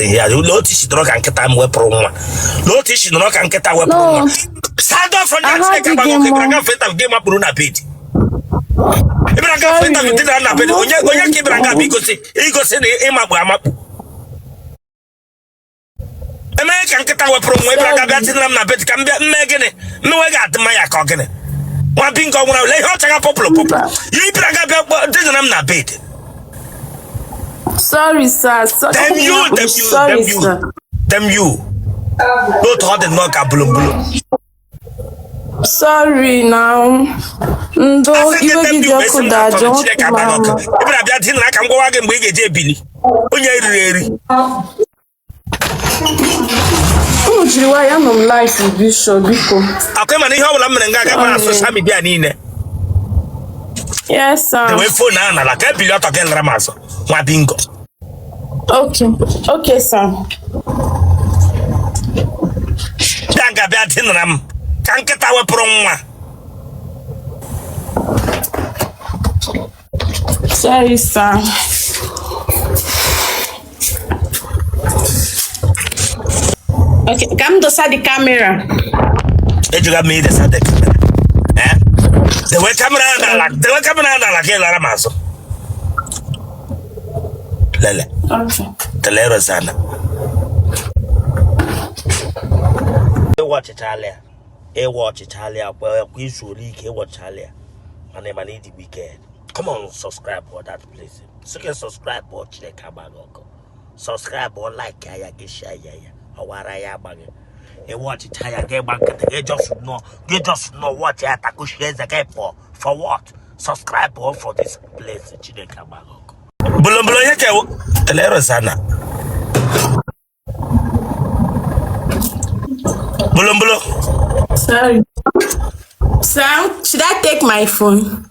Ya lee otu isi nọrọ ka nkịta m wepụrụ nwa, lee otu isi nọrọ ka nkịta wepụrụ No. nwa. Stand up from there. Ahụ Chineke adịghị agbaghị ọkụ. mma. Ị bịara gafe interview, gị makpuru na bed. Ị bịara gafe interview dị na bed. Onye ka ị bịara gafe igosi na ịmakpu amakpu emeghe ka nkịta wepụrụ nwa? Ị bịara ga bịa tinyere m na bed ka m bịa mmee gịnị? Mmewe ga-adị mma ya ka ọ gịnị? Nwa bingo nwụrụ, lee ihe ọ chaga purple purple ya. Ị bịara ga bịa tinyere m na bed. Sorry, sir. Sorry. Damn you, damn you, Sorry, damn you. sir. Damn you. N'otu ọ dị nnọọ ka bulumbulu. Sorry now. Ndo Asị gị iwe damn gị dị you, ọkụ esi m dajụọ. na-atọ Chineke agbaghị ọkụ. Ị bịara bịa dinara ka m gwawa gị mgbe ị ga-eji ebili. Onye eriri eri. Unu jiri nwayọọ, anọ m live, Bishop, biko. Akwa ịma na ihe ọ bụla m mere nga aga na social media niile. Yes, sir. Dewe phone ahụ n'ala ka ebili ọtọ gị lara m azụ, nwa bingo. Okay, sir. Bịa nga bịa dinara m ka nkịta wepụrụ nwa. Sorry, sir. Okay, ka m dosa the camera. Ejiga m idesa the camera. Eh? Dewe camera n'ala, dewe camera n'ala ka ị lara m azụ. Lele. Okay. Tele Rosanna. Ịwa ọchịchala ya. Ịwa ọchịchala ya kwa kwa izu ole ike ịwọchala ya. Mana ịma na ịdị wicked. Come on, subscribe for that place. Sị gị subscribe ọ Chineke agbaghị ọkụ. Subscribe ọ, like ya, gị share ya ya. Ọwara ya agbaghị. Ịwa ọchịcha ya gị gba nkịtị gị just nọ gị just nọ watch ya takushi eze gị pụọ. For what? Subscribe ọ for this place. Chineke agbaghị ọkụ. Bolombolo ihe ka tele Rosanna. Bolombolo. Sorry. Sir, should I take my phone?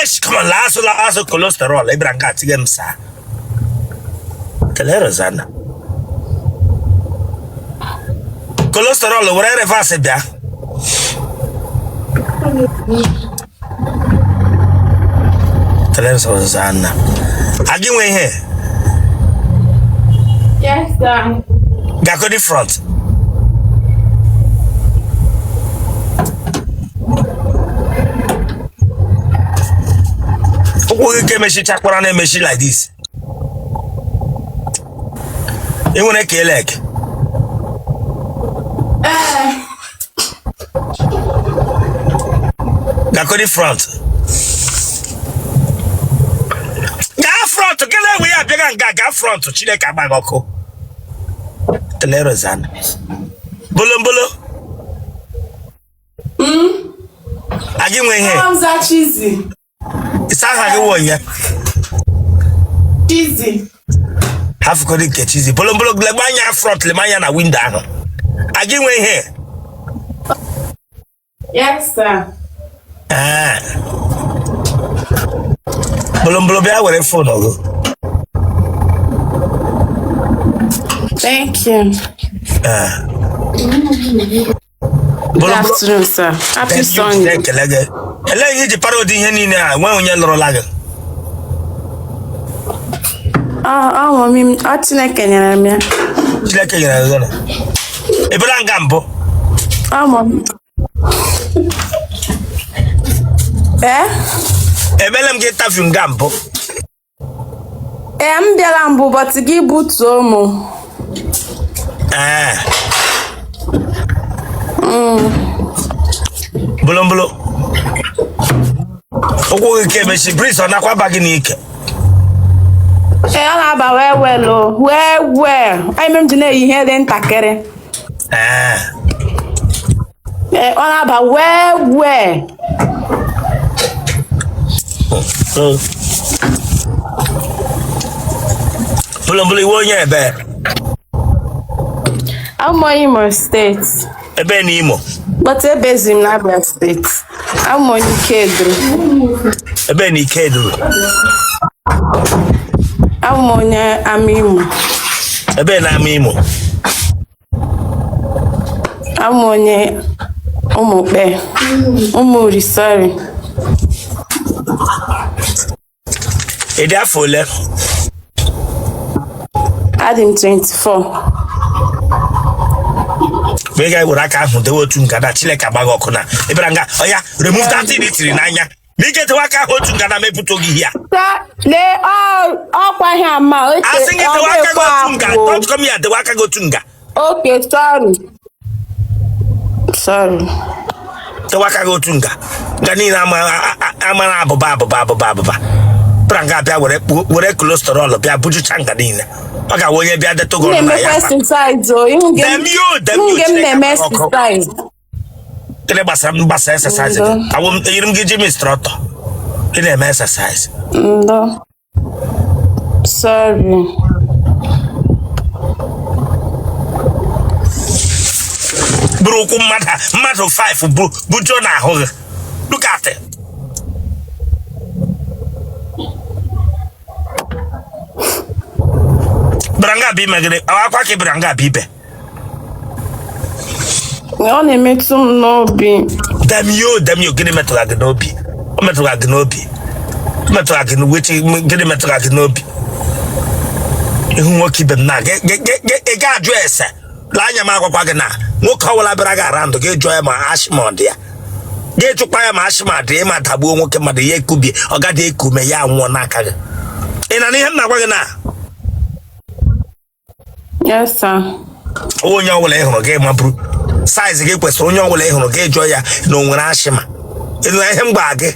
Eish, come on, laa azụ, laa azụ, cholesterol ị bịara nga atinye m saa. Tele Rosanna. Cholesterol were reverse bịa. Tele Rosanna. Agị nwe ihe. Yes, sir. Gakodi front. Ụkwụ gị ka emechichakwara na-emechi like this. Ị nwere K leg. Ee. Gakodi front. Gaa front, gị na-enwe ya abịaga nga gaa front. Chineke agbaghị ọkụ. Tele Rosanna. Bolombolo. Agị nwe ihe. Hamza Chizzy. Ịsa aha gị wụ onye? Chizzy. Hafụkọrọ nke Chizzy. Bolombolo, lebe anya front, lebe anya na window ahụ. Agị nwe ihe. Yes, sir. Ee. Bolombolo, bịa were phone gị. Thank you. Ee. Good afternoon, sir. Happy Sunday. Ekele gị. Elee ihe iji para ụdị ihe niile a nwee onye lụrụla gị? Ah, mummy m, ọ Chineke nyere m ya. Chineke nyere gị gịnị? Ị bịara nga mbụ? Ah, mummy. Eh? Emele m gị interview nga mbụ? Ee, m bịara mbụ, but gị butuo m. Ee. Bolombolo. Ụkwụ gị ka emechi breeze ọ nakwa aba gị n'ike? Ee, ọ na-aba well well o, well well. Anyị mere m ji na-eyi ihe dị ntakịrị. Ee. Ee, ọ na-aba well well. Bolombolo, ị wụ onye ebe? Abụ m onye Imo State. Ebe na Imo? But ebezi m na Abia State. Abụ m onye Ikeduru. Ebe na Ikeduru? Abụ m onye Amaimo. Ebe na Amaimo? Abụ m onye Ụmụkpe. Ụmụri, sorry. Ị dị afọ ole? Adị m 24. Mgbe ị ga-ewere aka ahụ dewe otu ngada, Chineke agba gị ọkụ na ị bịara nga oya remove that thing i tiri n'anya ma ị ga-etewe aka ahụ otu ngada mepụta oge ihe a. Lee, ọkwa ihe ama Asị gị dewe aka gị otu nga. Don't come here, dewe aka gị otu nga. Okay, sorry. Sorry. Dewe aka gị otu nga. Nga niile amara abụba abụba abụba abụba. Bịara nga bịa were were cholesterol bịa bujucha nga niile. Ọ ga-awụ onye bịa detụ gị M ọnụ na na-emekwa ya. exercise o. Ihu gị Damn you, damn ihu you, gị m Chineke na-eme agba gị ọkụ. exercise. Gịnị gbasara m gbasara exercise gị? Ndo. Awụ m eyiri m gị gym instructor. Ị na-eme exercise. Ndo. Sorry. Buru ụkwụ mmadụ mmadụ 5 bụ bujuo n'ahụ gị. Look at it. Bịara nga abịa ime gịnị? Akwa ka ị bịara nga abịa ibe. Ọ na-emetụ m n'obi. Damn you, damn you, gịnị metụrụ gị n'obi? O metụrụ gị n'obi. O metụrụ gị n'obi, gịnị metụrụ gị n'obi? Ịhụ nwoke ibe m na ị ga-ajụ ese. Lee anya m agwakwa gị na nwoke ọbụla bịara gị around gị jụọ ya ma asthma ọ dị ya. Gị jụkwa ya ma asthma dị ya ma dagbuo nwoke mmadụ ya ekubie ọ gadị eku ume ya nwụọ n'aka gị. Ị na ihe m na-agwa gị na Yes, sir. Onye ọbụla ị hụrụ gị maburu size gị kwesịrị onye ọbụla ị hụrụ gị jụọ ya na o nwere asthma. Ị nụ ihe m gwara gị?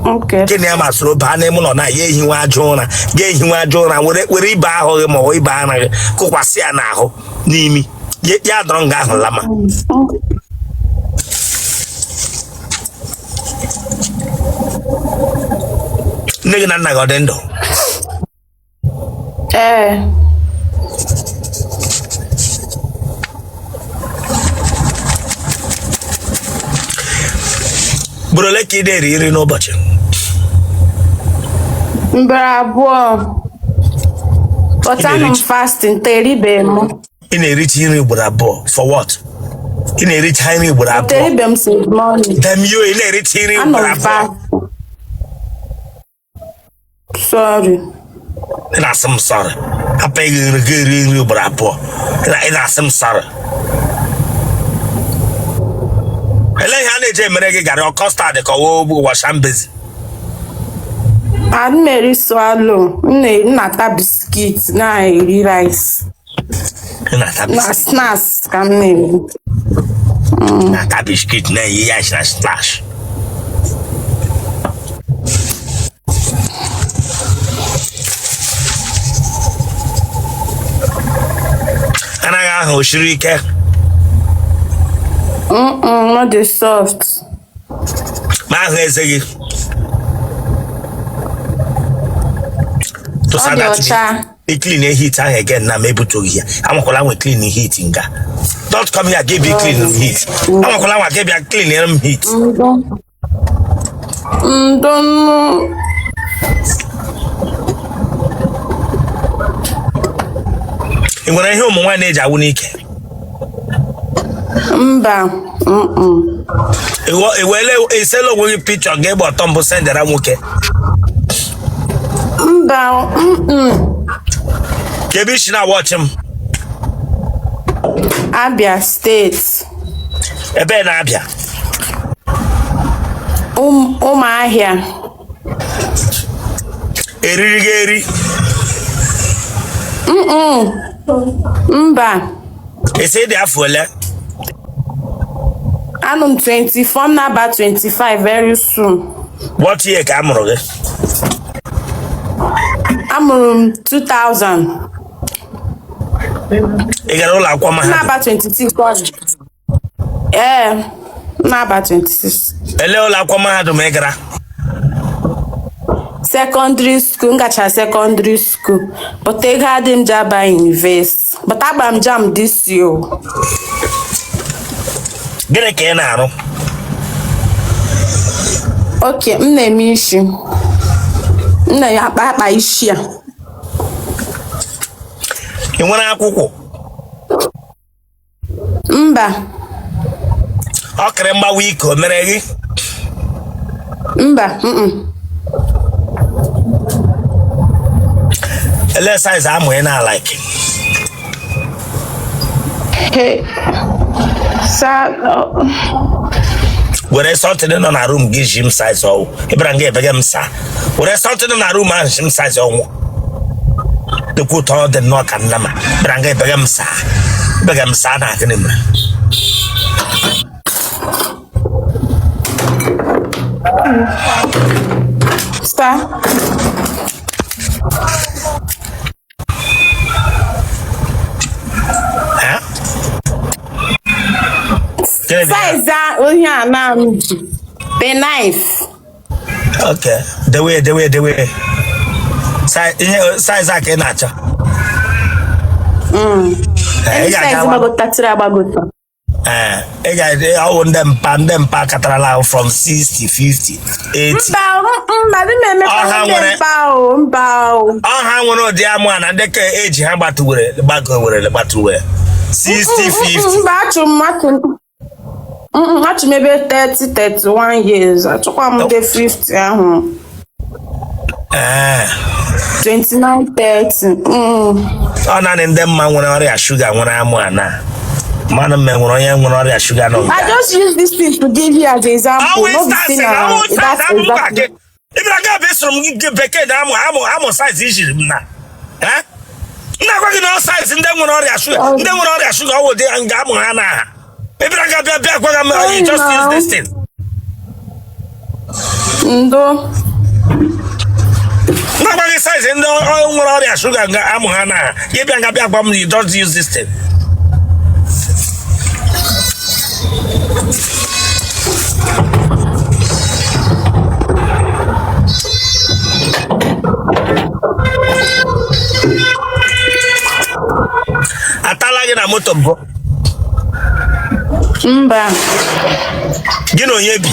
Okay. Gịnị ya masịrị baa n'ime ụlọ na ya ehiwe ajọ ụra ga ehiwe ajọ ụra were were ibe ahụ gị ma ọ ibe ara gị kụkwasị ya n'ahụ n'imi ya dọrọ nga ahụ lama. Nne gị na nna gị ọ dị ndụ? Ee. Ugboro ole ka ị na-eri nri n'ụbọchị? Ugboro abụọ. But anọ m fasting, taa eribeghị m. Ị na-ericha nri ugboro abụọ for what? Ị na-ericha nri ugboro abụọ. Eribeghị m since morning. Damn you, ị na-ericha nri Anọ ugboro m abụọ. fasting. Sorry. Ị na-asị m sorry. Hapụ gị nri gị eri nri ugboro abụọ. Ị na-asị m sorry. Elee ihe a na-eji emere gị garị ọ custard ka ọ wụ washambezi? Adị m eri swallow. M na-ata biscuit na-eri rice. Ị na-ata Na biscuit. snacks ka m na-eri. Na-ata biscuit na-eyi ya na splash. Anaghị ahụ o siri ike. Mm-mm, ọ dị soft. Ma ahụ eze gị. Ọ dị ọcha. I clean heat ahụ again na m ebutoghị ya. Anwakwala anwa clean heat nga. Don't come here gị bịa clean heat. Anwakwala anwa gị bịa clean m heat. Ndo. Ndo nụ. Ị nwere ihe ụmụ nwaanyị na-eji awụ n'ike? Mba. Mm-mm. Isela onwe gị picture gị gba ọtọ mbụ sendara nwoke? Mba. Mm-mm. Ka ebe i si na-awatch m? Abia State. Ebe na Abia? Ụmụahịa. Eriri gị eri? Mba. Ị sị ị dị afọ ole? Anọ m 24, m na-aba 25 very soon. What year ka a mụrụ gị? Amụrụ m 2000. Ị gara ụlọ akwụkwọ M mahadum? na-aba 26. Sorry. Ee, m na-aba 26. Elee ụlọ akwụkwọ mahadum ị gara? Secondary school, m gacha secondary school, but ego adị m ji aba university, but agba m JAMB this year o. Gịnị ka ị na-arụ? Okay, m na-eme isi. M na-akpa akpa isi a. Ị nwere akwụkwọ? Mba. Ọkịrị mgbawa ike o mere gị? Mba. Mm. Ele size amụ ị na-alike? Hey, sir, Were something nọ na room gị ji m size ọ wụ. Ị bịara nga ebege m sir. Were something nọ na room ahụ ji m size ọ wụ. Dịkwa ụtọ ọ dị nnọọ ka nna ma. Bịara nga ebege m sir. Ebege m sir na gịnị mere? Sir. Size onye a na m ji. Be nice. Okay, dewe dewe dewe. Ihe size a ka ị na-achọ. Any size gbagotatịrị agbagota. Ee, ị ga ọ wụ ndị mpa ndị mpa katarala ahụ from 60 50 80. Mba, mba, dị m emekwa Ọha ndị nwere- mpa o, mba o. Ọha nwere ụdị amụ a na ndị ka eji ha gbatụwere gbagowere gbatụwere 60 50. Mba, achụ m achụ achụ m ebe 30 31 years achụkwa m ndị 50 ahụ. Ee. 29 30. Ọ naanị ndị mma nwere ọrịa shuga nwere amụ a na mmanụ mme nwere onye nwere ọrịa shuga nọ I just use this thing to give you as example. Always No be say na that's exactly. Ị bịara ga bịa soro m gị bekee na amụ amụ amụ size ijiri m na m na-agwa gị na ọ size ndị nwere ọrịa shuga ndị nwere ọrịa shuga ọ wụ dị nga amụ ha na aha ị bịara ga bịa bịa gwa m you just use this thing. Ndo. Na-agwa gị size ndị nwere ọrịa shuga nga amụ ha na aha ị bịa nga bịa gwa m you just use this thing. Atala gị na moto mbụ? Mba. Gị na onye bi?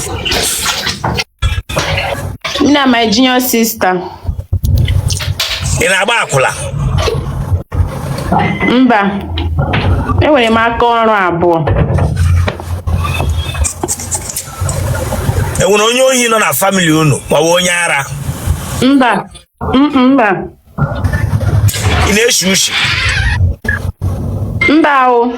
Me na my junior sister. Ị na-agba akwụla? Mba. Enwere m aka ọrụ abụọ. Enwere onye ohi nọ na family unu ma ọ bụ onye ara? Mba. Mba. Ị na-eshi ushi? Mba o.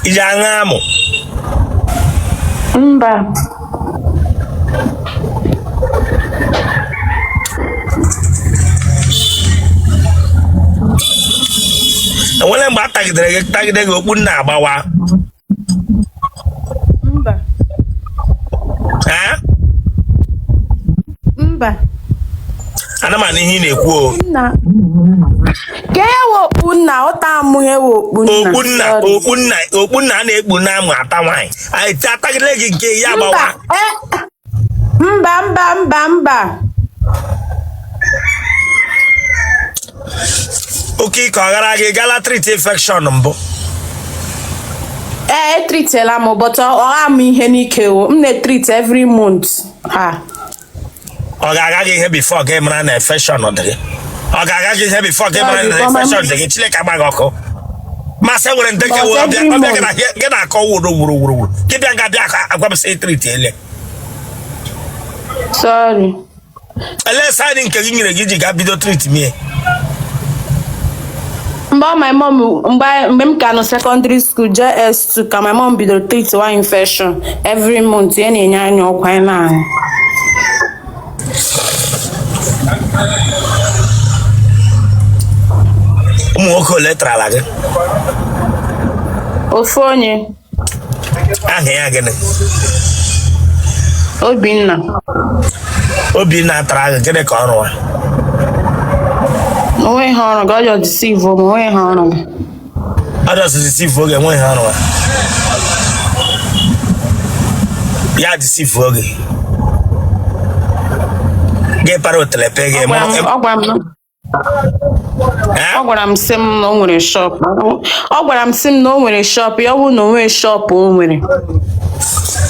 I ji aṅụ amụ? Mba. Enwere mgbe a tagidere gị tagide gị okpu nna agbawa? Mba. Ee? Mba. Ana m anụ ihe ị na-ekwu o. Nna. Ka e we okpu nna, ọta amụ ihe we okpu nna. Okpu nna, Sorry. okpu nna, okpu nna a na-ekpu n'amụ ata nwaanyị. Anyị atagidere gị nke ya Mba, agbawa. mba, mba, mba, mba. Oke ike ọ ghara gị gala treat infection mbụ? Ee, etreatela m, but ọ gha m ihe n'ike o. M na-etreat every month. Ha. Ọ ga-agha gị ihe before gị mara na infection dị gị? Ọ ga-agha gị ihe before gị mara na infection dị gị? Chineke agba gị ọkụ. Masị nwere ndị ke were ọbịa ọbịa gị na gị na-akọ wuru wuru wuru wuru gị bịa nga bịa agwa m sị treat ele. Sorry. Ele sign nke gị nyere gị ji ga bido treat mie? Mgbe my mom mgbe m ka nọ secondary school JS2 ka my mom bidoro treat one infection every month ya na-enye anyị ọgwụ anyị na-aṅụ. Ụmụ nwoke ole tarala gị? Ofu onye. Aha ya gịnị? Obinna. Obinna tara gị gịnị ka ọ rụwa? Onweghị ọrụ gị, ọ just deceive m, onweghị ọrụ gị. Ọ just deceive gị, enweghị ọrụ ya deceive gị. Gị para otelepe gị. Ọ gwara m sị m na o nwere shop. Ọ gwara m sị m na o nwere shop, ya ọ bụrụ na o nwere shop o nwere.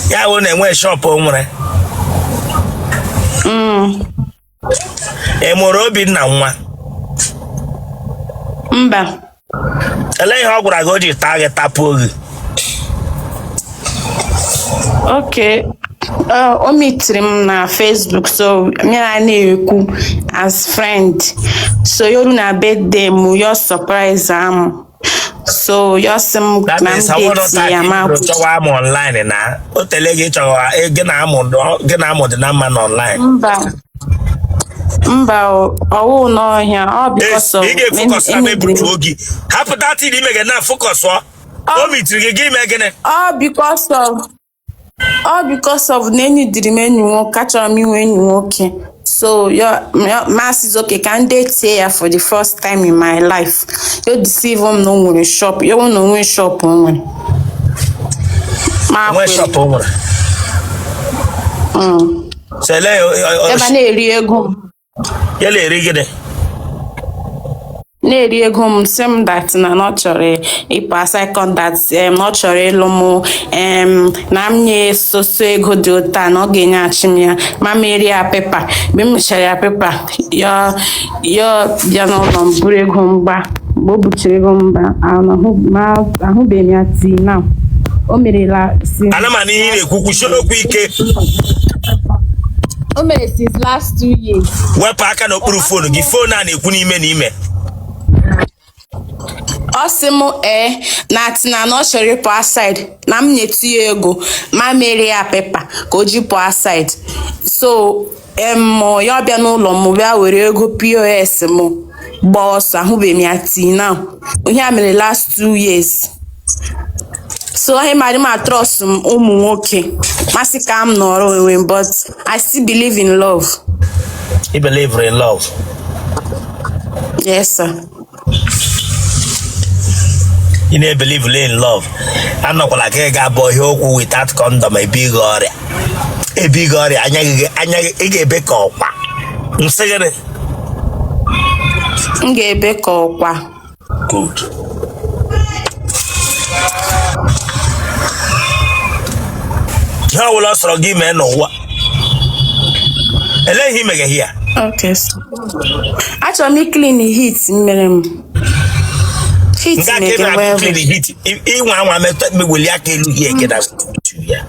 Ya wụ na enweghị shop o nwere. Ị mụrụ Obinna nwa? Mba. Elee ihe ọ gwara gị o ji taa gị tapuo gị? Okay. O meetiri m na Facebook, so mụ na ya na-ekwu as friend. So ya ru na birthday m, ya surprise am. So ya sị m That na m means I want date ya ma to chọwa amụ online na o tele gị chọwa gị na amụ gị na amụ dị na mma na online. Mba. Mba, ọwụ n'ọhịa ọ because of Ị ga-efocus na mebutuo gị hapụ that thing ime gị na focus ọ o meetiri gị gị mee gịnị? Ọ because of na enyi dịrị m enyi nwoke, achọrọ m inwe enyi nwoke, so ya m asịzi okay ka m date ya for the first time in my life. Ya deceive m na o nwere shop, ya hụ na o nwee shop o nwere ma nwee kwere. Shop o nwere sele. Ebe a na-eri ego m. Ya na-eri gịnị? Na-eri ego m, sị m that na ọ chọrọ ịpụ second that na ọ chọrọ ịlụ m, na m nye soso ego dị ụta na ọ ga-enyeghachi m ya ma merie ya paper. Mgbe m mechara ya paper, ya bịa n'ụlọ m buru ego m gba. Mgbe o buchara ego m gba, ma ahụbeghị m ya till now. O merela since Ana m n'ihe ị na-ekwu, kwuchie okwu ike. O mere since last 2 years. Wepụ aka n'okpuru phone gị, phone a na-ekwu n'ime n'ime. Ọ sị m ee na tina na ọ chọrọ ịpụ aside na m nyetụ ya ego ma mere ya paper ka o ji pụọ aside. So ya bịa n'ụlọ m bịa were ego POS m gbaa ọsọ. Ahụbeghị m ya till now. Ihe a mere last 2 years, so ihe mara ma trust m ụmụ nwoke masị ka m nọrọ onwe m, but I still believe in love. You believe in love? Yes, sir. Ị na-ebelieve in love, anọkwala ka ị ga-abụ ihe okwu without condom ebighị ọrịa, ebighị ọrịa anya gị, anya gị ị ga-ebe ka ọkwa nsị gịnị? M ga-ebe ka ọkwa. Good. Ihe ọbụla ọ sọrọ gị mee n'ụwa, elee ihe imeghe ya? Okay, sir. Achọrọ m iclean heat mmiri m. Heat Nga ka ị na-ege na-akụ well. Clean heat ịnwa anwa metụ meweli aka elu hie gị na ya.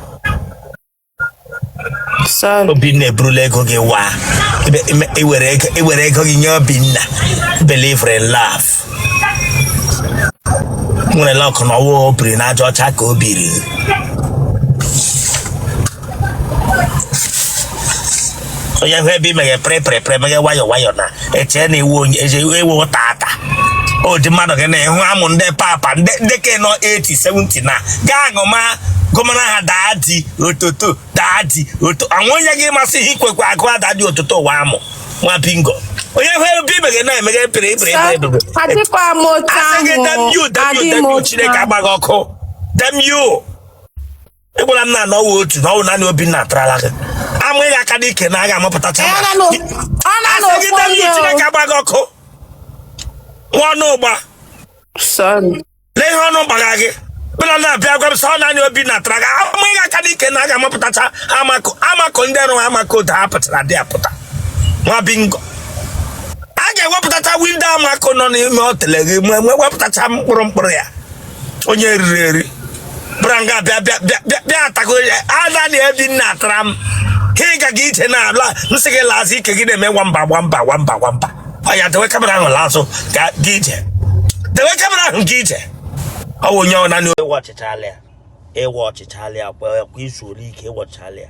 Sorry. Obinna eburula ego gị waa. Iwere ego gị nye Obinna. Believe in love nwere luck na ọwụ o biri n'aja ọcha ka o biri. Onye hụ ebe imeghe pịrị pịrị pịrị, meghe nwayọ nwayọ na eche na iwu onye eje ewu tata odi mmadụ gị na-ịhụ amụ ndị papa ndị ke nọ 80 70 na gaa ṅụma gụmara ha daa di ototo daa di oto anwụ onye gị masị ihe ikwekwe agụ ada dị ototo ụwa amụ nwa bingo. Onye hụ ebe imeghe na-emeghe pịrị pịrị pịrị pịrị. Adịkwa m otu Asị gị damn ahụ. you, damn you. Adị Damn m you. otu Chineke ahụ. agbaghị ọkụ. Damn you. Ịgwara m na anọwụ otu na ọwụ naanị Obinna atarala gị amụghị aka n'ike na a ga-amapụtacha. Ee, Ma ọ na asị gị n'ofu damn you. onye o. Chineke agbaghị ọkụ nwa ọnụ ụgba. Sorry. Lee ihe ọnụ gbaga gị bịara na-abịa gwa m sọ ọ naanị Obinna tara gị amụghị aka n'ike na a ga-amapụtacha amako amako ndị rụ amako da ha pụtara dị apụta nwa bingo. A ga-ewepụtacha window amako nọ n'ime otele gị wepụtacha mkpụrụ mkpụrụ ya onye riri eri bịara nga bịa bịa bịa bịa bịa atago ada na Obinna atara m ha. Ịgaga ije na ala nsị gị laazụ ike gị na-eme nwamba nwamba nwamba nwamba ọ ya. Dewe camera ahụ laazụ ga gị ije, dewe camera ahụ gị ije. Ọ bụ onye ọ naanị ịwọchichala ya, ịwọchichala ya kwa kwa izu ole ike ịwọchichala ya,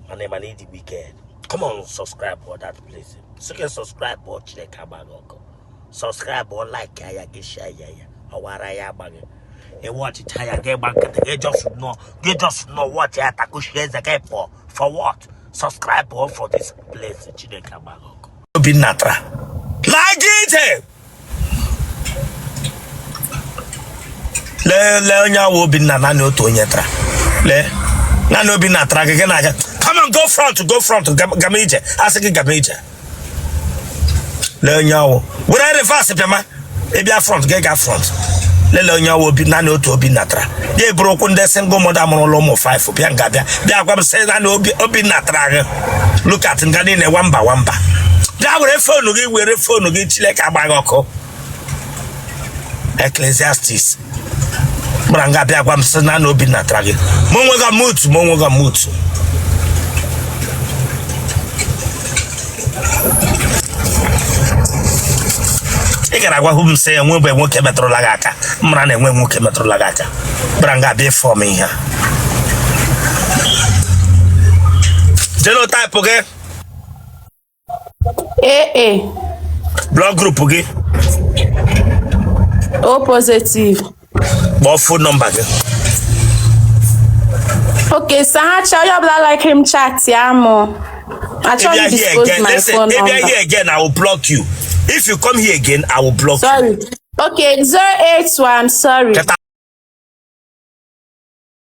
mana ịma na ịdị wicked. Come on, subscribe for that place. So gị subscribe ọ Chineke agbaghị ọkụ. Subscribe ọ, like ya gị, share ya ya ọwara ya agbaghị. Ịwọchicha ya gị gba nkịtị gị, just nọ gị, just nọ watch ya takushi eze gị pụọ. For what? Subscribe ọ for this place. Chineke agbaghị ọkụ. Obinna tara laa gị ije. Lee lee onye awụ Obinna, naanị otu onye tara. Lee naanị Obinna tara gị, gị na-aga. Come on, go front, go front. Gama ije, asị gị gama ije. Lee onye awụ were reverse bịama ịbịa front gị, ga front. Lele onye awụ obi naanị otu Obinna tara ya eburu ụkwụ ndị single mother mụrụla ụmụ 5 bịa nga bịa bịa gwa m sị naanị obi Obinna tara gị. Look at nga niile nwamba nwamba. Bịa were phone gị, were phone gị. Chineke agbaghị ọkụ. Ecclesiastes. Gbara nga bịa gwa m sị na na obi natara gị ma onwe gị mute, ma onwe gị mute. Ị gara agwa hụ m sị enwebe nwoke metụrụla gị aka, m mara na enwe nwoke metụrụla gị aka. Gbara nga bịa ịfọm ihe a. Genotype gị? AA. Blood group gị? O positive. Kpọọ phone number gị. Okay, sir, ha chọọ onye ọbụla like m chat ya mụ. Achọghị m disclose my phone If you number. here again, I will block you. If you come here again, I will block you. Sorry. Okay, 081, sorry. Keta.